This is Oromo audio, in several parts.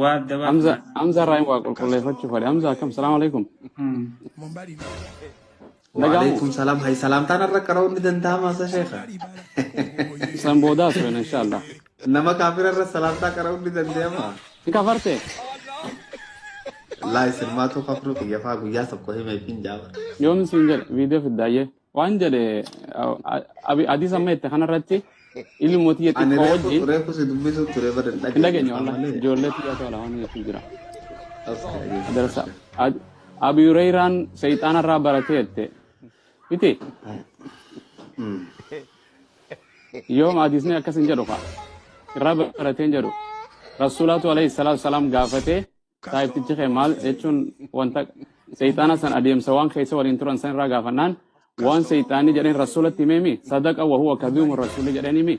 Waa adda Hamza baafna. Hamza irraa waa qulqulleeffachuu fedhe. Hamza akkam? Salaamu alaikum. Dhaga'amu. Waalaikum salaam. Hay salaamtaan irra qara'uun ni danda'ama asa sheekha. San boodaas feena inshallah. Nama kaafira irra salaamtaa qara'uun ni danda'ama. Ni kafarte? Laa isin maatuu kafruu kiyya faa guyyaa tokko himeef hin jaaba. Yoom siin jedhe viidiyoo fiddaayyee. Waan jedhe hadiisa amma jette kanarratti ilmoo tiyya Ani xiqqoo reefu wajjin reefu si dubbisu ture bara hin hin dhageenye dhageenye wallahi malee. ijoollee tiyya tola waan jechuu jira. Okay. Darsa Abi Hurayraan seexaana irraa baratee jette. Miti yoom hadiisni akkas hin jedhu kaa. Irraa baratee hin jedhu. Rasuulaatu alayhi salaatu salaam gaafatee saahibtichi kee maal jechuun wanta seexaana san adeemsa waan keessa waliin turan san irraa gaafannaan waan seexaanni jedheen rasuulatti himeemi sadaqa wa huwa kadhuumu rasuulli jedheen himi.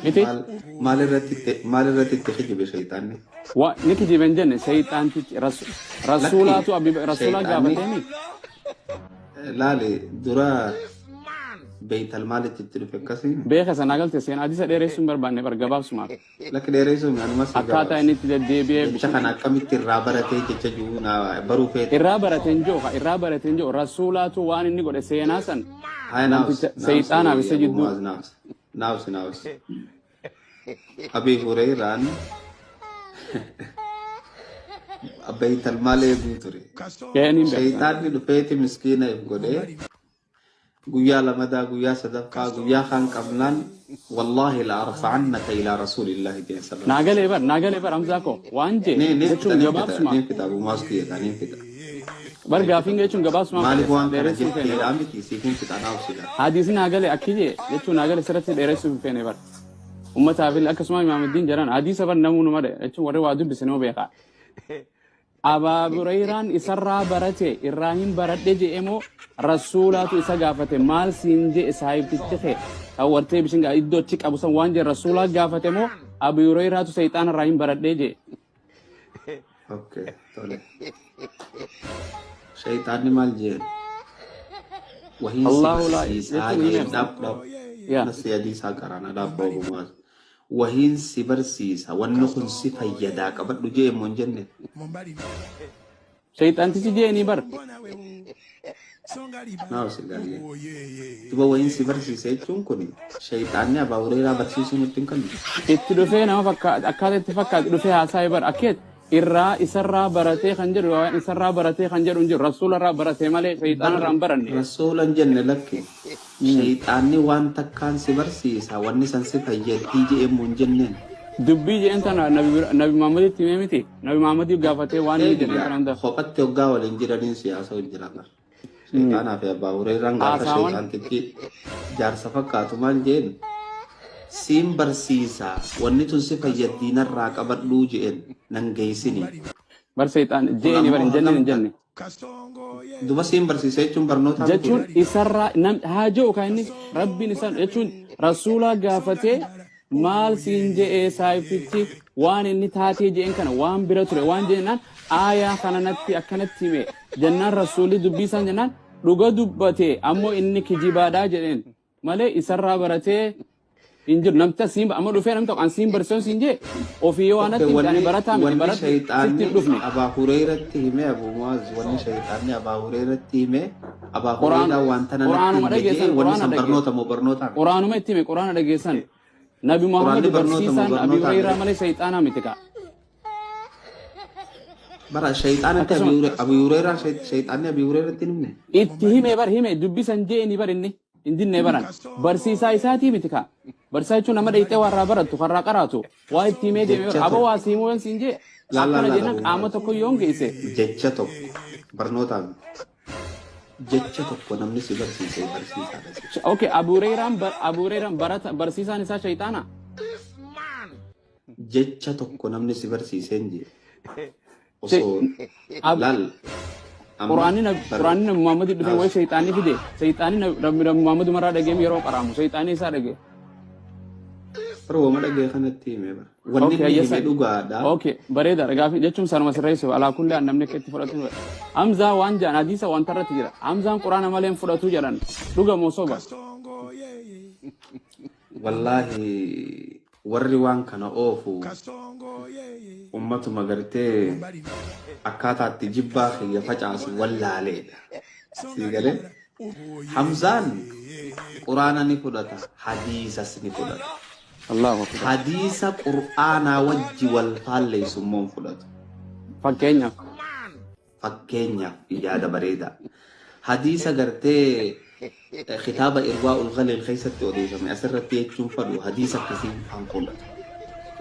Miti Maal maal irratti itti maal irratti itti kijibe shayxaanni? wa ni kijibe hin jenne seexaantichi Lakki rasuulaatu abi rasuulaa shayxaanni gaafateemi. laali dura beeytal maalitti itti dhufe akkasii? Beeka sanaa galte seen hadiisa dheeressuu hin barbaanne bar gabaabsumaaf. Lakki dheereessuu mi anuma si Akkaataa gabaabsa. inni itti deddeebi'ee Jecha kana akkamitti irraa baratee jecha jiru na baruu feete. Irraa barateen jiru irraa barateen jiru rasuulaatu waan inni godhe seenaa san Haya naafs namticha naafs seexaanaaf isa Abu jidduu Muaz naafs naafs naafs. Abi Hurayraan beeytal maal eeguu ture. ga'een hin beeksan. Shayxaanni dhufeeti miskiina if godhee guyyaa lamadaa guyyaa sadaffaa guyyaa kaan qabnaan wallaahi la arfa'annaka ilaa rasuulillaahi jedhe sallallahu Naa alaihi galee wasallam. bar naa galee bar Hamzaa koo waan jee Ni ni fita jechuun ni fita gabaabsumaaf ni fita Abu Muaz kiyya ni fita. bar Ni fita. gaafiin jechuun gabaabsumaaf Maaliif fedhe waan kana dheeressuu hin feene bar. jetteedhaa miti siif hin fixa naaf sila. Hadiisni naa galee akki jee jechuun naa galee sirratti dheeressuu hin feene bar. Ummataaf illee akkasuma Imaamuddiin jedhan hadiisa bar namuu numa dhe jechuun warri waa dubbise nama beekaa. Abaa Hurayraan isarraa barate irraa hin baradhe je'e moo rasuulaatu isa gaafate maal siin je'e saahibtichi kee kan wartee bishin iddoo achi qabu san waan je'e rasuulaa gaafate moo Abu Hurayraatu seexaana irraa hin baradhe je'e. Okay, tole. Shayxaanni maal jeen? Wahiin si Allahu laa barsiisaa jechuun jeen hime. dhaab dhaab. Yaa. Nasi hadiisaa qaraana dhaab Abu Muaz. Wahiin si barsiisa wanni kun si fayyadaa qabadhu jee immoo hin jenne. Seexaantichi je'anii bar. Naa si gaarii. Duba wahiin si barsiisa jechuun kun shayxaanni Abaa Hureyraa barsiisuu nutti hin kennu. Itti dhufee nama fakkaata akkaataa itti fakkaatu dhufee haasa'e bar akkeet irraa isarraa baratee kan jedhu waan isarraa baratee kan jedhu hin jiru rasuula irraa baratee malee seexaana Bar irraa hin baranne. rasuula hin jenne lakki. Shayxaanni waan takkaan si barsiisa wanni san si fayyaddi jee immoo hin jenneen. Dubbii jeen tana nabi Muhammaditti himee miti. Nabi Muhammadii gaafatee waan inni jedheen Eegigaa kana hunda. kophatti hoggaa waliin jiraniin siyaasa hojii jira bara. Shayxaanaa fi Abbaa Hureyraan gaafa Haasaawan shayxaantichi jaarsa fakkaatu maal jeen siin barsiisa wanni tun si fayyaddi narraa qabadhuu jeen nan geessini. bar seexaan Kun jeeni bar ammoo hin jenneen hagam hin jenne. duba siin barsiisa jechuun barnootaa miti. Jechuun isarraa nam haa jiru kan inni rabbiin isaan jechuun rasuulaa gaafatee maal siin je'ee saahibtichi waan inni taatee je'een kana waan bira ture waan jennaan aayaa kana natti akkanatti hime jennaan rasuulli dubbii isaan jennaan dhuga dubbate ammoo inni kijibaadhaa jedheen malee isarraa baratee hin jiru namta siin amma dhufee namni tokko an siin barsiisuun siin jee ofii yoo Okay, anatti himte ani wanni barataa miti wanni baradhu sitti hin shayxaanni dhufne. Abaa Hureyratti hime Abu Muaz wanni shayxaanni Abaa Hureyratti hime Abaa Quraan Hureyraa waan tana natti quraanuma hime jee dhageessan wanni quraana san dhage barnoota moo barnootaa miti? quraanuma itti hime quraana dhageessan Nabi Muhammad Quraanni barnoota moo barsiisaan Abi barnootaa Hureyraa miti? malee shayxaanaa miti kaa. Bara shayxaanatti Akkasuma Abi Hureyraa shayxaanni Abi Hureyratti hin himne. itti hime bar hime dubbisan jeeni bar inni hin dinne baran barsiisaa isaatii miti kaa. Barsiisaa jechuun nama dhayxee waa irraa barattu kan irraa qaraatu waa itti himee deeme bar Jecha aboo tokko waa siimuu yoon siin jee laal laal akkana laal jennaan Abu qaama Muaz tokko yoon geesse jecha tokko barnootaa miti. Jecha tokko namni si barsiise barsiisaadha si. Okay, Abu Hurairaan Abu Hurairaan barata barsiisaan isaa shayxaana. Jecha tokko namni si barsiise hin jee. Osoo laal amma Quraanni bar Quraanni Nabi Muhammad dhufe wayi naaf shayxaanni fide shayxaanni Nabi Muhammad umarraa dhageem yeroo qaraamu shayxaanni isaa dhage. Bara wama dhagee kanatti hime bara. Wanni Okay, inni hime ayyasan. dhugaadha. Okay, bareedaadha gaafi jechuun sanuma sirreessuuf alaa kullee an namni akka itti fudhatu. Hamzaa waan jedhan hadiisa wanta irratti jira. Hamzaan quraana malee hin fudhatu jedhan dhuga moo soba? Wallaahi Warri waan kana oofu ummatuma gartee akkaataatti jibbaa kiyya facaasu wallaaleedha. Sii galee? Hamzaan Quraana ni fudhata, hadiisas ni fudhata. Allahu akbar. Hadiisa Qur'aanaa wajji wal faalleessu immoo hin fudhatu. Fakkeenyaaf. Fakkeenyaaf, yaada bareedaa. Hadiisa gartee kitaaba Irwaa'ul Ghaliil keessatti odeeffame asirratti jechuun fadhu, hadiisa akkasii hin fudhatu.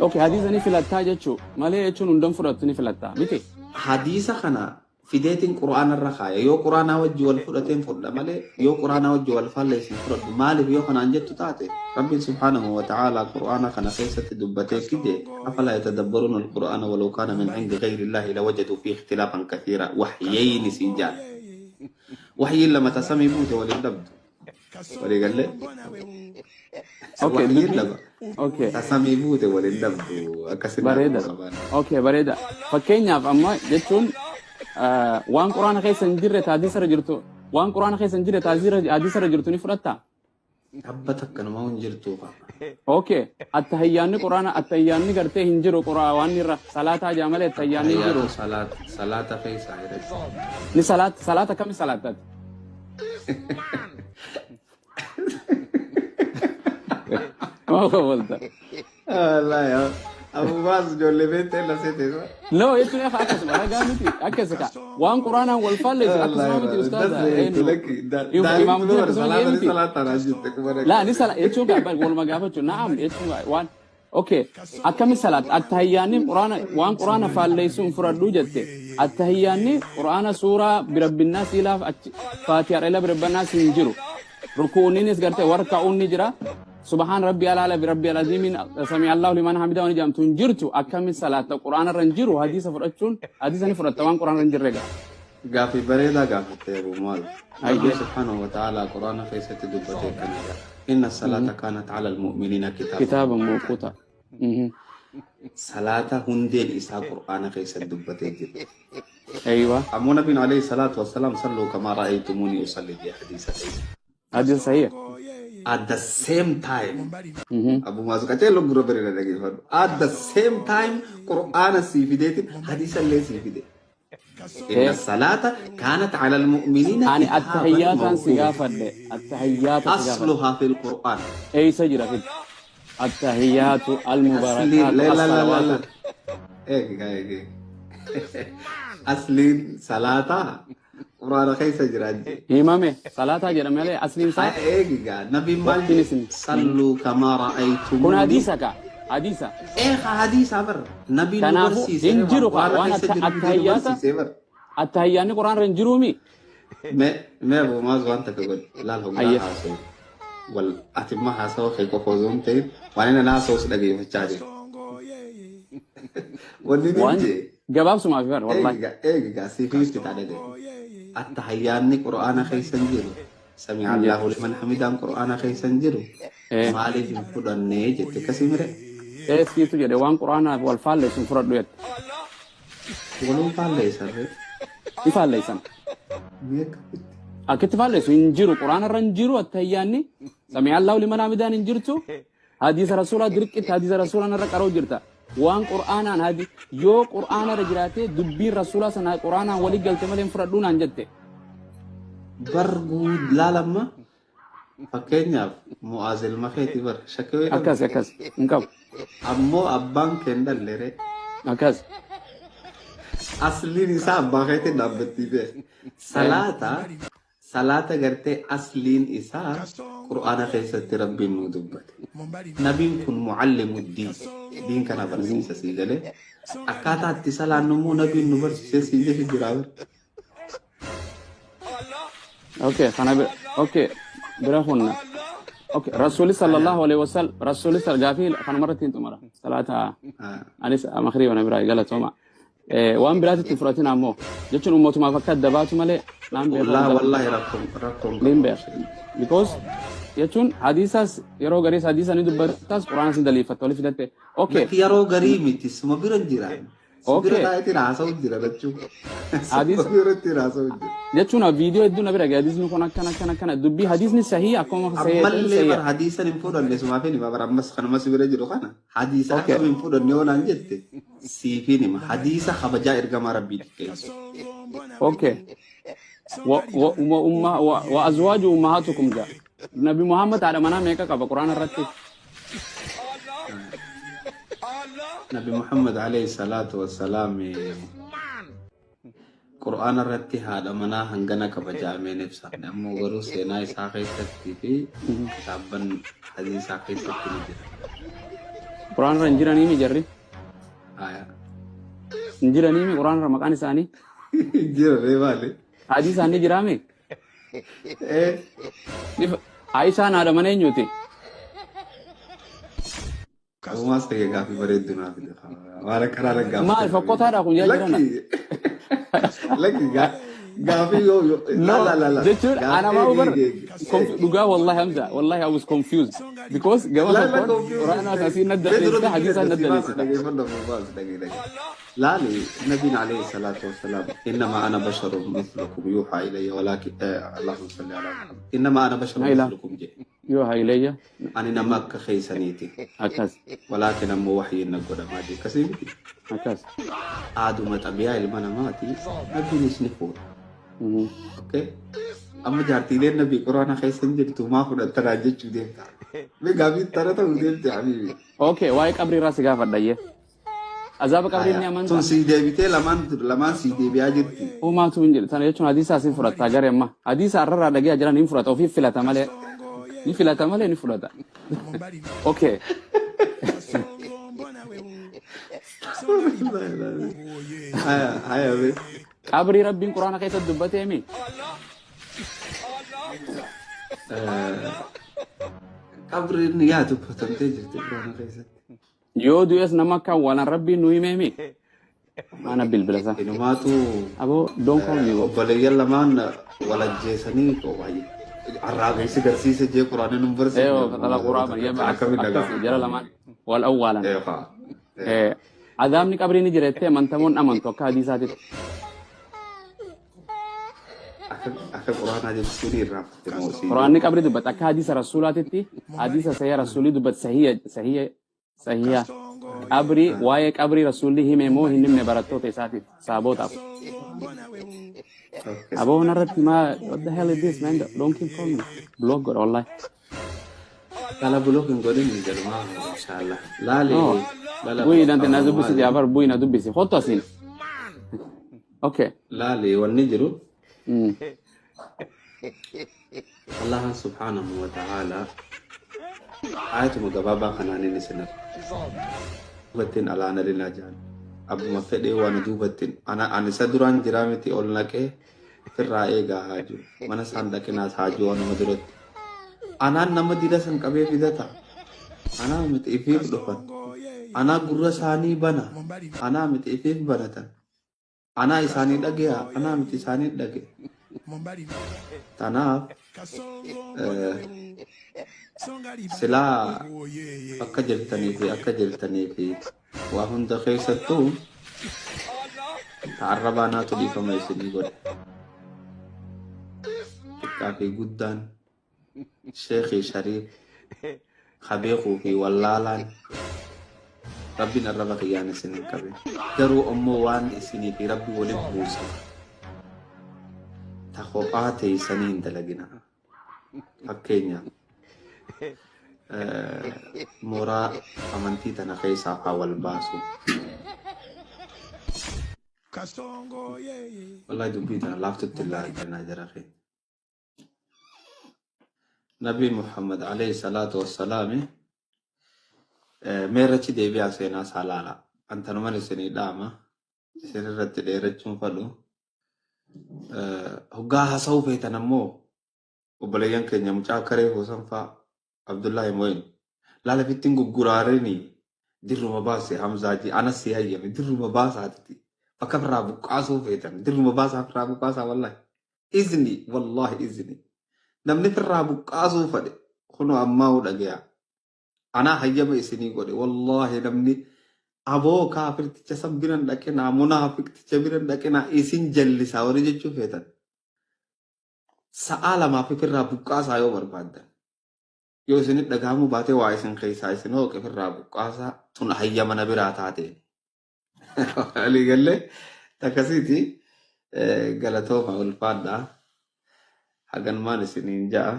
Okay, hadiisa ni filattaa jechuu malee, jechuun hundan fudhattu, ni filattaa miti. Hadiisa kana fideetiin Qur'aana irra kaaya. Yoo Qur'aanaa wajji wal fudhateen fudha malee, yoo Qur'aanaa wajji wal faalleessin fudhadhu. Maaliif yoo kanaan jettu taate, Rabbiin subhaanahu wa ta'aalaa Qur'aana kana keessatti dubbatee kije: "أفلا يتدبرون القرآن ولو كان من عند غير الله لوجدوا فيه اختلافا كثيرا". Waxyayni siin jaal. Waxyiin lama tasamii buute waliin dhabdu. Walii gallee? Okay, Waxyiin dubbii. lama tasamii buute waliin dhabdu, akkasin Bareeda. qabaan. Okay, bareeda. Fakkeenyaaf amma jechuun waan Quraana keessa hin jirre hadiisa irra jirtu, waan Quraana keessa hin jirre hadiisa irra jirtu ni fudhattaa? Dhaabbata akkanumaa hin jirtu qaba. Okay, attahiyyaanni Quraana, attahiyyaanni gartee hin jiru Quraan waan irra salaataa jaa malee attahiyyaanni hin jiru. Hayyaatu salaata salaata keessaa irratti. Ni salaata, salaata kami salaattaati? Maa kofalta? Wallahi Abu Baas ijoollee beektee laseete. No, jechuun efa akkasuma ragaa miti, akkasa ka waan Quraanaan wal faalleessu akkasuma miti, ustaaza eenyu imaamtiin akkasuma jee miti. Laa, ni sala jechuun kaa waluma gaafachuu na'am jechuun waan, okay, akkami salaat attahiyyaanni Quraana, waan Quraana faalleessu hin fudhadhuu jette. Attahiyyaanni Quraana suuraa birabbinaa siilaaf achi Faatihaa ila birabbinaa hin jiru. Rukuuninis gartee warka'uun ni jira. سبحان ربي الأعلى بربي العظيم سمع الله لمن حمده waan jedhamtu hin jirtu. Akkami salaata Quraana irra hin jiru hadiisa fudhachuun? Hadiisa ni fudhatta waan Quraana irra hin jirre gaa. Gaaffii bareedaa gaafattee, Abu Muaz. Rabbi subhaanahu wa ta'ala Quraana keessatti dubbatee kana jedha: "إن الصلاة كانت على المؤمنين كتابا كتابا موقوتا. Salaata hundeen isaa Qur'aana keessatti dubbatee jira. Ammoo Nabiin عليه الصلاة والسلام "صلوا كما رأيتموني أصلي" jedhe hadiisa keessa. Hadiisa sahiha. At the same time, Abu Maaz, qaceelloo gurra bareeda dhageeffadhu. At the same time Qur'aana sii fideetiin hadiisa illee sii fide. إن الصلاة كانت على المؤمنين Ani كتابا attahiyyaataan si موقوتا. gaafadhe. Attahiyyaata si gaafadhe. أصلها في القرآن. Eeysa jira fid? التحيات أصلي المباركات لا لا لا لا لا. الصلوات. إيه إيه إيه. أصلين صلاة Qur'aana keessa jira. Himame salaataa jedhame malee asliin isaa Eegigaa nabiin maal waqtiin jedhe? Isin "صلوا كما kun رأيتموني". Hadiisa ka hadiisa. Ee, hadiisa bar nabiin nu Kanaafuu barsiise hin waan jiru ka Qur'aana waan keessa jiru fidee nu attahiyyaata barsiise bar. Attahiyyaanni Qur'aan irra hin jiruumi. Mee mee, Abu Maaz, waan takka godhi laal hoggaa haasa'u wal ati imma haasawa kee qofa osoo hin ta'in waan inni haasa'us dhageeffachaa jiru. Wanni ni Waan jee gabaabsumaaf bar wallahi. Eegigaa eegigaa, siif itti dhagaye. Attahiyyaanni Qur'aana keessa hin jiru. سمع Hin jiru. الله لمن حمده n Qur'aana keessa hin jiru. Maaliif hin fudhannee jette akkasii mire? Ee, siitu jedhe, waan Qur'aanaaf wal faalleessu hin fudhadhu jette. Waluun faalleessarree. Ni faalleessan. Mee akkamitti? Akkitti faalleessu hin jiru, Qur'aana irra hin jiru attahiyyaanni, سمع الله لمن حمده n hin jirtu. Hadiisa rasuulaa dirqitti hadiisa rasuulaan irra qaroo jirta. Waan Qur'aanaan hadi yoo Qur'aana irra jiraate, dubbiin rasuulaa sana Qur'aanaan walii galte malee hin fudhadhuu naan jette. Bar laalamma, fakkeenyaaf Mu'aaz ilma keetii bar shakkii qabdu. Akkas akkas hin qabu. Ammoo abbaan kee hin dhallere. Akkas. Asliin isaa abbaa keetiin dhaabbattii bee. Salaata salaata gartee asliin isaa Qur'aana keessatti Rabbiin nu dubbate. Nabiin kun معلم الدين, diin kana barsiisa sii galee. Akkaataa itti salaannu immoo nabiin nu barsiisee sii jechi jira bar. Okay, kana bira, okay, bira hunna. Okay, Rasuuli صلى الله عليه وسلم, Rasuuli gaafii kanumarratti hin xumura. Salaata anis makriiba na biraa galatooma. Waan biraatitti fudhatin ammoo jechuun ummatumaaf akka adda baatu malee naan beeku. Laa, wallahi rakkoon rakkoon Niin qabu. Beeka. Because jechuun hadiisas yeroo gariis hadiisa ni dubbatas, Quraanas ni daliifatta walii fidatte. Okay. Lakki, yeroo garii miti, suma bira hin jiraan. Si bira Okay. taa'eetiin haasa'u jira lachuu. Hadiisa Biratti haasa'u jira. Jechuun viidiyoo hedduu na bira gahe hadiisni kun akkana akkana akkana dubbii hadiisni sahii akkuma sahii ta'e Ammallee sahii. bar hadiisan hin fudhanne sumaafin hima bar ammas kanuma si bira jiru kana hadiisa Okay. akkam hin fudhanne yoo naan jette siifin hima hadiisa kabajaa ergamaa rabbii xiqqeessu. Okay. Wa wa wa umma wa wa azwaaju ummahatukum ja. Nabi Muhammad haadha manaa meeqa qaba Quraana irratti? Nabi Muhammad alayhi salaatu wassalaam Qur'aana irratti haadha manaa hangana kabajaameen ibsamne ammoo garuu seenaa isaa keessattii fi kitaabban hadiisaa keessatti ni jira. Quraana irra hin jiraniimi jarri? Haya. Hin jiraniimi Quraana irra maqaan isaanii? Jira ree maali? Hadiisaan ni jiraame? Eh. Aishaan haadha mana eenyuti? Uumaas ta'e gaaffii bareedduu naaf fide. Waan akkanaa na Maal gaafate. fokkotaadha kun yaa jirana? Lakki lakki gaafii yoo yoo No, la la la jechuun ana gaafii maa bar eegi eegi. Dhugaa wallahi Hamza, wallahi I was confused because gama La la tokkoon confused. Quraana asii na Mee dura dandeessita dubbii hadiisaan na dandeessi baas dandeessita. dhageeffadhu baas dhagee dhagee. Laali nabiin alayhi salaatu wassalaam إنما أنا بشر مثلكم يوحى إلي ولكن اللهم صل على محمد إنما أنا بشر Na ilaa مثلكم je يوحى إلي ani nama akka keeysaniiti akkas ولكن ammoo waxyiin na godhamaa je akkasii miti. Akkas. Aaduma xabiyaa ilma namaati nabiinis ni fuudha. Okay? Amma jaartiileen nabii quraana keessa hin jirtu maa fudhattanaa jechuu deemta. Mee gaafii tana ta'uu deemte habiibi. Okay, waa'ee qabrii irraa si gaafadha iyyee. Azaaba qabrii ni Haya. amantaa? Tun sii deebitee lamaan lamaan sii deebi'aa jirti. Homaatu hin jedhu. Tana jechuun hadiisa asii fudhatta garee amma. Hadiisa har'arraa dhagee jiran hin fudhata. Ofiif filata malee. Ni filata malee ni fudhata. Okay. Haya haya mee. Qabrii rabbiin quraana keessatti dubbateemi. Qabriin yaa dubbatamtee jirti quraana keessatti. Yoo du'es nama akka awwaalan rabbiin nu himeemi. Maana bilbila isaa. Inumaatu Aboo don't call me. Obboleeyyan lamaan walajjeesanii arraageessi garsiisa jee quraana nu barsiifne. Eeyo qaxala quraama yab'as Akkamiin akkas dhaga'ama? Jara lamaan wal awwaalan. Eegaa. Adaabni qabrii ni jira jettee amantamoon amantu akka hadiisaatitti? Akka quraanaa jechuun irraanfatte moo sii Quraanni qabrii dubbata akka hadiisa rasuulaatitti hadiisa sahiha rasuulii dubbata sahiha sahiha sahiha qabrii waa'ee qabrii rasuulli hime moo hin himne barattoota isaatiif saabootaaf. Okay. Aboo narratti maa what the hell is this, man? Don't keep calling me. Block godha wallahi. Lala block hin godhin hin jedhu maa inshallah. Laali No. lala Bu'ii dante na dubbisi maali jaabar bu'ii na dubbisi kottu asiin. Okay. Laali wanni jiru Allah subhanahu wa ta'ala ayatuma gabaabaa kanaan inni isin duubattiin alaana linaa jedhan abbuma fedhee waan duubattiin ana ani isa duraan jiraa miti ol naqee firraa eegaa haaju mana isaan dhaqinaas haaju waanuma duratti anaan nama dila san qabee fidata anaa miti ifiif dhufan anaa gurra isaanii bana anaa miti ifiif banatan anaa isaanii dhage'a anaa miti isaanii dhage tanaaf silaa akka jirtanii fi waa hunda keessattuu ta'arrabaa naatu dhiifama isinii godhe xiqqaa fi guddaan sheekii shariif kabeekuu fi wallaalaan rabbiin arraba kiyyaan isin hin qabin garuu ammoo waan isinii fi rabbi waliin buuse ta kophaa teeysanii hin dalagina. Fakkeenyaaf mooraa amantii tana keessaa haa wal baasu. Wallahi dubbii tana laaftutti ilaalchanaa jira keenya. Nabi Muhammad alayhi salaatu wassalaami meerrachi deebi'aa seenaa isaa laala. Antanuman isinii dhaama. Isin irratti dheerachuun fadhu. Hoggaa haasa'uu feetan ammoo obboleeyyan keenya mucaa karee hoosan fa'aa Abdullahi Mo'in laala fittiin gugguraareni dirruma baase Hamzaa ji anas si hayyame dirruma baasaatiti bakka firraa buqqaasuu feetan dirruma baasaa firraa buqqaasaa wallahi izni wallahi izni namni firraa buqqaasuu fadhe kunoo ammaa dhagaya anaa hayyama isinii godhe wallahi namni Aboo kaafirticha san biran dhaqinaa, munaafiqticha biran dhaqinaa, isin jallisaa warri jechuu feetan. Sa'aa lamaaf ifirraa buqqaasaa yoo barbaaddan. Yoo isinit dhagahamuu baate waa isin keessaa isin hooqe ifirraa buqqaasaa tun hayyama na biraa taateen. Waliigallee akkasiiti galatooma ulfaadhaa. Haganmaan isiniin ja'a.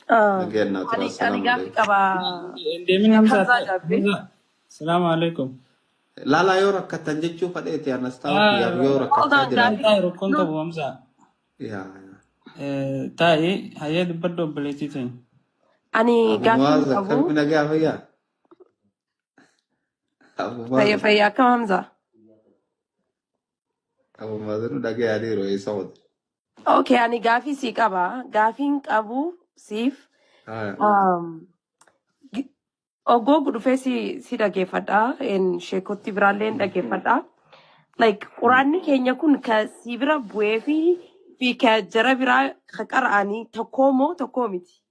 Nageenyaa tura. Ani Assalaamu gaaffii alaikum. qaba. Deemin Sheek Hamza Hamzaa Jaabbee. Hamza. Salaamu alaikum. Laalaa yoo rakkattan jechuu fadheeti anas taa'u kiyyaaf yoo Hold rakkachaa on, jiraate. gaaffii. Taa'e rakkoon No, qabu Hamza. Yaa. Taa'e hayyee dubbadhu obboleettii ta'e. Ani Abu gaaffii Muaz qabu. akkamii nagaa fayyaa? Abu Fayya Muaz fayya akkam Hamza? Abu Muaz nu dhagayaaniiru eessa oole? Okay, ani gaaffii sii qaba. Gaaffiin qabu siif. Oggoo dhufee si dhageeffadha. Sheekotti biraallee hin dhageeffadha. Like quraanni keenya kun ka si bira bu'ee fi ka jara biraa ka qara'anii tokkoo moo tokkoo miti?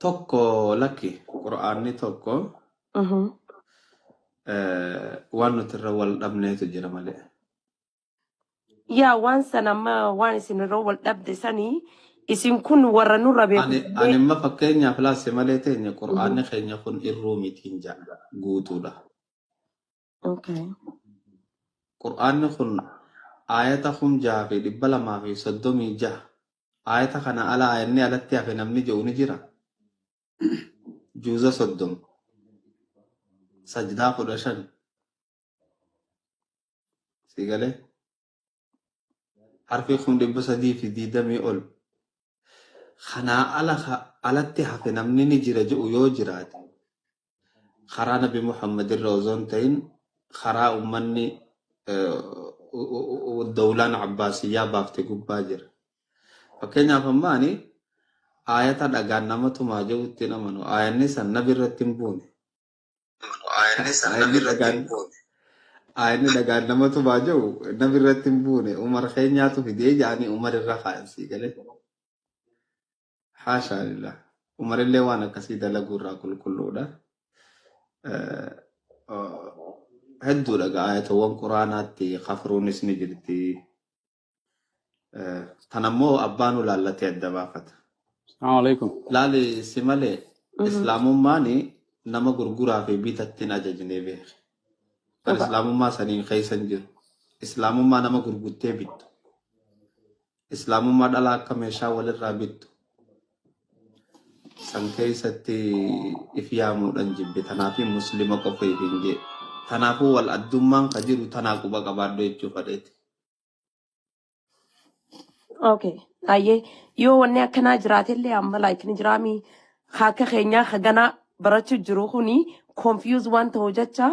Tokko lakki qura'aanni tokko waan nuti irra wal dhabneetu jira malee. Yaa waan sana amma waan isin irra wal dhabde sanii isin kun warra nurra beeku Ani jennee. amma fakkeenyaaf laasse malee teenya qura'aanni keenya kun irruu mitiin ja'a guutuudha. Okay. Qura'aanni kun ayata 6236 ayata kana ala ayanni alatti hafe namni jedhu ni jira. Juuza 30 sajdaa 15 si galee harfi 320 ol. Kanaa ala alatti hafe namni ni jira jedhu yoo jiraate karaa Nabi Muhammad irra osoo hin ta'in karaa uummanni dawlaan Abbaasiyyaa baafte gubbaa jira. Fakkeenyaaf amma ani ayata dhagaan nama tumaa jirutti hin amanu. Ayanni san nabi irratti hin buune. Ayanni dhagaan nama tumaa jiru nabi irratti hin buune. Umar keenyaatu fidee jedhanii Umar irra kaayan sii galee. Haashaa lillah. Umar illee waan akkasii dalaguu irraa qulqulluudha. Hedduudha gaa ayatawwan quraanaatti kafruunis ni jirti. Tanammoo abbaan ulaallatee adda baafata. Assalamu alaikum. Laali si malee islaamummaan nama gurguraa fi bitatti hin ajajnee beeka. Kan Dhuga. islaamummaa saniin keessa hin jiru. Islaamummaa nama gurguttee bittu. Islaamummaa dhalaa akka meeshaa walirraa bittu. San keessatti if yaamuudhaan jibbe. Tanaafii muslima qofa if hin jee. Tanaafuu wal addummaan ka jiru tanaa quba qabaadhu jechuu fadheeti. Okay. Ayyee yoo wanni akkanaa jiraatellee amma like ni jiraami akka keenyaa haganaa barachuu jiru kuni confuse waan ta'u jecha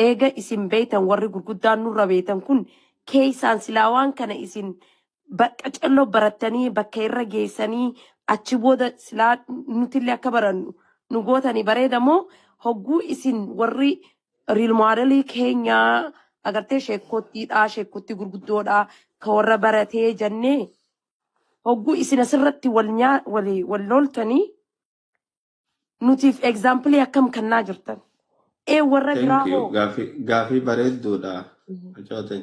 eega isin beeytan warri gurguddaan nurra beeytan kun keessaan silaa waan kana isin bakka calloo barattanii bakka irra geessanii achi booda silaa nutillee akka barannu nu gootanii bareeda moo hogguu isin warri riil modelii keenyaa agartee sheekottiidha sheekottii gurguddoodha ka warra baratee jennee hogguu isin asirratti wal wal loltanii nutiif example akkam kannaa jirtan. Ee warra biraa Thank you. hoo. Gaafii bareedduudha. Facoote.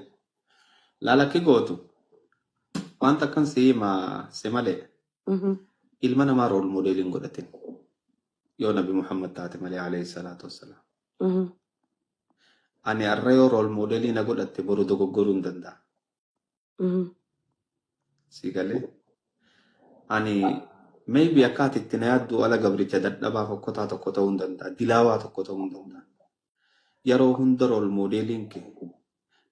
Laalakki gootu. Wanta akkan si hima si malee ilma namaa rool modeeliin godhatin. Yoo Nabi Muhammad taate malee alayhi salaatu wassalaam. Ani har'a yoo rool modeelii na godhatte boru dogoggoruu hin danda'a. Si galee? Ani maybe akka ati itti na yaaddu ala gabricha dadhabaa fokkotaa tokko ta'uu hin danda'a. Dilaawaa tokko ta'uu hin danda'a. Yeroo hunda rool modeeliin kee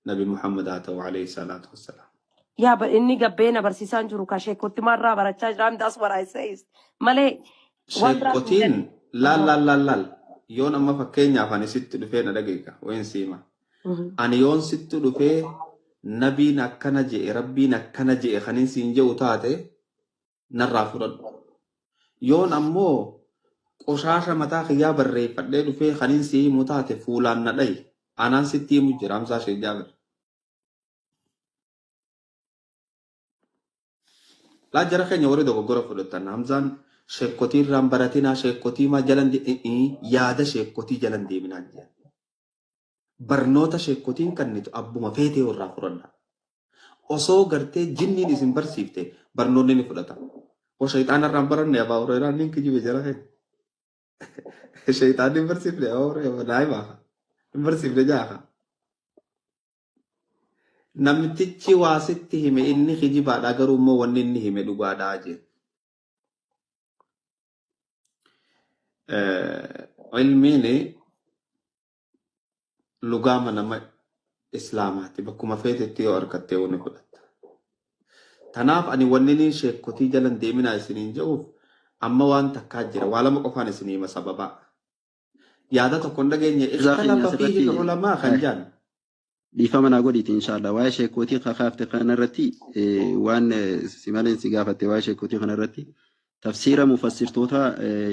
Nabi Muhammad haa ta'u alayhi salaatu wassalaam. Yaa inni gabbee na barsiisaan jiru ka sheekotti maarraa barachaa jira. That's what I say. Malee waan biraas hin Sheekotiin jedhe. laal laal laal laal yoon amma fakkeenyaaf ani sitti dhufee na dhageeka wayin siima. Ani yoon sitti dhufee nabiin akkana je'e rabbiin akkana je'e kanin siin je'u taate narraa fudhadhu. Yoon ammoo qoshaasha mataa kiyyaa barreeffadhee dhufee kanin si himu taate fuulaan na dhayi. Anaan sitti himu jira Hamzaa Sheekh Jaabir. Laa jara keenya warri dogoggora fudhatan Hamzaan Sheekotii irraan baratinaa sheekotii maa jalan yaada sheekotii jalan deeminaan jedhan. Barnoota sheekotiin kennitu abbuma feetee irraa fudhadha. Osoo gartee jinniin isin barsiifte barnoonni ni fudhata. O shayxaana irraan baranne Abaa Hurayraan ni kijibe jara keenya. Shayxaanni hin barsiifne Abaa Hurayraa naa himaa. Hin barsiifne jaaha. Namtichi waa sitti hime inni kijibaadha garuu immoo wanni inni hime dhugaadhaa jedhe. Ilmiin lugaama nama islaamaati bakkuma feetetti yoo argatte ni fudhatta. Tanaaf ani wanni inni sheekotii jalan deeminaa isiniin jedhuuf amma waan takkaa jira waa lama qofaan isinii hima sababaa. Yaada tokko hin dhageenye Irraa keenya ikhtalafa fiihi asirratti ulamaa kan jedhan. dhiifama naa godhiiti inshaallah. Waa'ee sheekotii kakaafte kanarratti waan si maleen si gaafatte waa'ee sheekotii kanarratti tafsiira mufassirtoota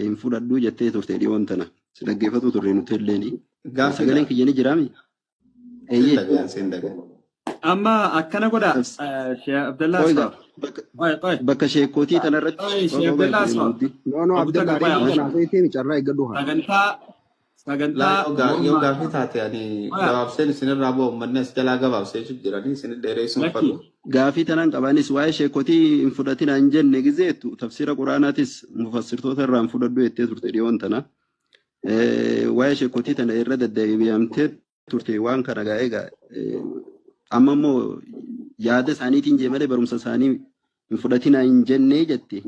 hin fudhadhu jettee turte dhiyoon tana. Si dhaggeeffatu turre nuti illeen. Gaaffiidha. Sagaleen kiyya ni jiraami? Sin Eeyyee. dhagayan sin dhagayan. Amma akkana godha Sheekh Abdallaa Qoy Asfaw. gaa Qoy qoy. bakka sheekotii tanarratti Qoy qoy Sheekh qoy Abdallaa Asfaw. Imaamuddiin. No, no, Obbo Takka Abdallah, qoy reefu amma. kana feetee carraa eeggadhu haa. Sagantaa Laa sagantaa yoo morma gaaffii taate ani qoya gabaabseen isinirraa bu'a uummanni as jalaa gabaabsee jiranii isin dheereessuun lakki fadhu. Gaafii tanan qabaanis waa'ee sheekotii hin fudhatin hin jenne gizeettu tafsiira quraanaatis mufassirtoota irraa hin fudhadhu jettee turte dhiyoon tana. Waa'ee sheekotii tana irra deddeebi'amtee turte waan kana gaa egaa amma immoo yaada isaaniitiin jee malee barumsa isaanii hin fudhatin hin jenne jette.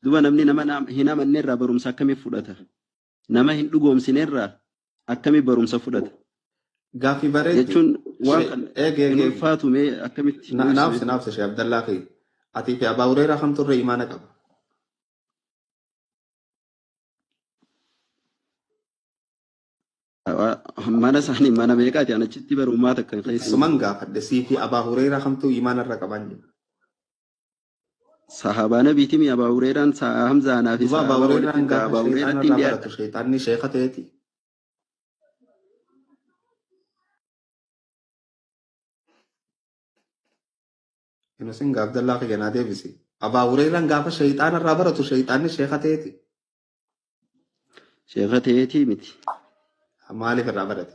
Duba namni nama hin amanne irraa barumsa akkamii fudhata? Nama hin dhugoomsine irraa akkamii barumsa fudhata? Gaaffii bareeddu. Jechuun waan kana Eegi hin eegi eegi. ulfaatu mee akkamitti nu Naafsi ibsine? naafsi Sheekh Abdallaa fi atii fi Abaa Hureyraa kamtu irra imaana qaba? Mana isaanii mana meeqaati? Ani achitti barummaa takka hin keessa hin Suman jiru. gaafadhe sii fi Abaa Hureyraa kamtu imaana irra qaban jedhu. Sahaabaa nabiiti mi Abaa Hureeraan Hamzaanaa fi Duuba Abaa sahaabaa walitti Hureyraan gaafa Abaa shayxaana Hureeratti hin irraa dhiyaadha. baratu shayxaanni sheeka ta'eeti. Inusin Abdallaa fi ganaa deebisi. Abaa Hureyraan gaafa shayxaana irraa baratu shayxaanni sheeka ta'eeti. Sheeka ta'eetii miti. Maaliif irraa barate?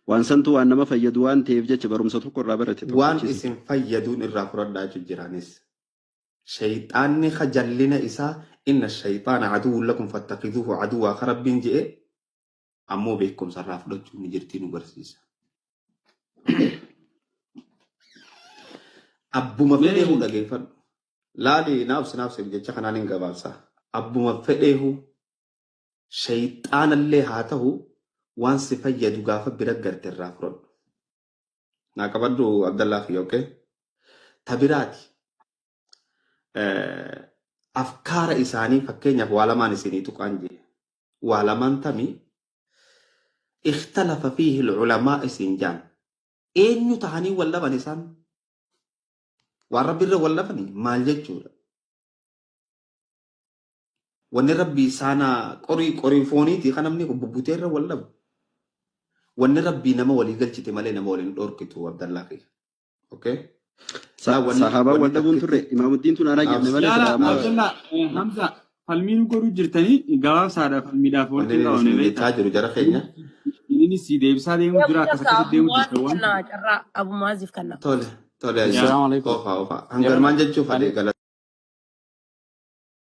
Waan santu waan nama fayyadu waan ta'eef jecha barumsa tokko irraa barate Waan tokkichisa. isin fayyaduun irraa fudhadhaa jechuun jiraanis. Shayxaanni jallina isaa inna shayxaana aduwwun lakum fattakizuuhu aduwwaa ka rabbiin je'e ammoo beekumsa irraa fudhachuun ni jirtii nu barsiisa. Abbuma fedheehu mee dhageeffadhu. Laali naafsi naafsi jecha kanaan hin gabaabsa. Abbuma fedheehu shayxaanallee haa ta'u waan si fayyadu gaafa bira garte irraa fudhadhu. Naa qabadhu Abdallaa fi okay? Ta biraati. Afkaara isaanii fakkeenyaaf waa lamaan isinii tuqaan jee. Waa lamaan tamii ikhtalafa fiihi culamaa isin jaan. Eenyu tahanii wal dhaban isaan? Waan rabbi irra wal dhabanii maal jechuudha? Wanni rabbi isaanaa qorii qorii fooniiti kan namni bubbutee irra wal dhabu. Wanni rabbii nama walii galchite malee nama waliin dhorkitu Abdallaa kiyya. Okay? Laa wanni Sahaabaan wanni wal dhabuun turre takkitti Imaamuddiin tun anaa jenne naafsi malee Laala silaa amma Abdallaa Hamza falmii nu godhuu jirtanii gabaabsaadha falmiidhaaf wanni walitti hin inni qabamne isin beektaa. jechaa jiru jara keenya. Inni si deebisaa deemuu jira akkas Takka akkasitti deemuu Abu jirta Muaaz waan kennaa carraa Abu Muaaziif kenna. Tole tole yaa. ayyee Assalaamu alaikum. ofa ofa Yeroo hangarmaan jechuuf ani adee galata.